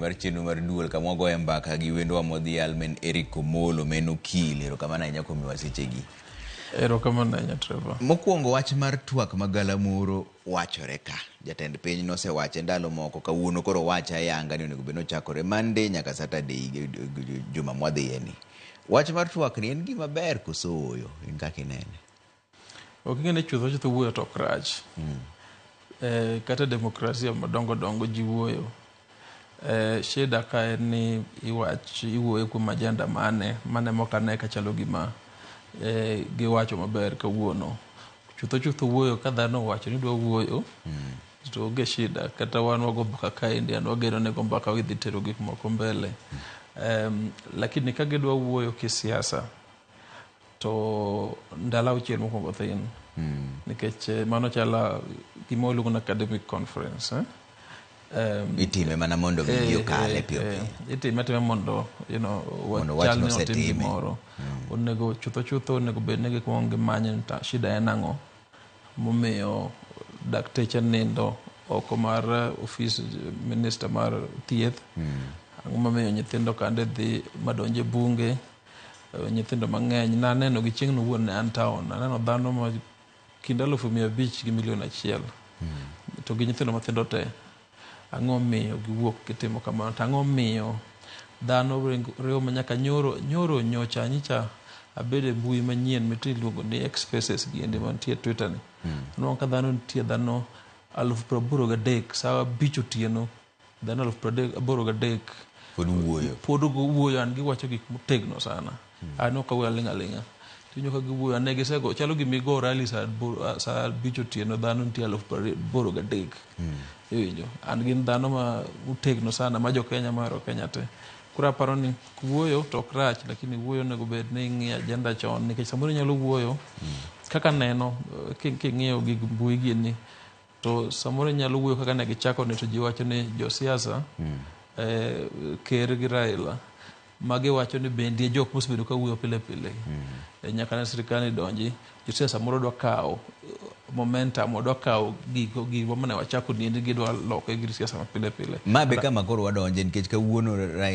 Mar chenro mar duol kama wagoye mbaka gi wendwa modhial ma en Eric Omolo ma en okil. Erokamano ahinya kuom miwa sechegi. Erokamano ahinya, Trevor. Mokwongo, wach mar twak ma galamoro wachore ka. Jatend piny nosewache ndalo moko, kawuono koro owache ayanga ni onego bed ni ochakore Monday nyaka Saturday juma mwadhiye ni. Wach mar twak ni en gima ber koso ooyo? In kaka inene? Ok ing'e ni chutho chutho wuoyo to ok rach. Kata demokrasia madongo dongo ji wuoyo. Shida ka en ni iwach iwuoyo kuom agenda mane mane mok ane ka chalo gima giwacho maber kawuono. Chutho chutho wuoyo ka dhano owacho ni dwa wuoyo to onge shida. Kata wan wago mbaka kaendi, an wageno ni go mbaka gidhi tero gik moko mbele. Lakini ka gidwa wuoyo kisiasa to ndalo 6 mokwongo thin nikech mano chalo gima waluongo ni academic conference, eh? Itime mana mondo mi ji okale piyo piyo. Itime atima mondo Mondo wachal wachno ni otim osetime. gimoro. Onego chutho chutho onego bed ni gikuongo gimanyo ni ta shida en ang'o momiyo dakteche nindo oko mar ofis minister mar thieth. Ang'o momiyo nyithindo kande dhi madonje bunge, nyithindo mang'eny naneno gi chieng'no wuon ne an town aneno dhano ma kind 500,000 gi 1,000,000 to gi nyithindo mathindo te. Ang'o miyo giwuok gitimo kamano? To ang'o miyo dhano riwo nyaka nyoro nyoro nyocha nyicha abedo e mbui manyien miti iluongo ni X Spaces giendi mantie e Twitter ni. Anwang'o ka dhano nitie dhano 83,000 saa 5 otieno, dhano 83,000 pod wuoyo. Pod wuoyo an giwacho gik motegno sana. An ok awuoyo, aling' aling'a. Tiwinjo ka giwuoyo ne gisego chalo gima igo rally saa 5 otieno, dhano nitie 83,000. Iwinjo an gin dhano ma motegno sana ma jo Kenya mohero Kenya te. Koro aparo ni wuoyo to ok rach, lakini wuoyo onego bed ni ing'iyo agenda chon nikech samoro inyalo wuoyo kaka neno king'iyo gig mbui gini to samoro inyalo wuoyo kaka ne gichako ni to ji wacho ni josiasa, ker gi Raila magiwacho ni bende jok mosebedo ka wuoyo pile pile nyaka ne sirikal ni donji, josiasa moro dwa kawo momentum, dwa kawo gigo gigo mane wachako niendi, gidwa loko e gir siasa ma pile pile. Ma be kama koro wadonje nikech kawuono Raila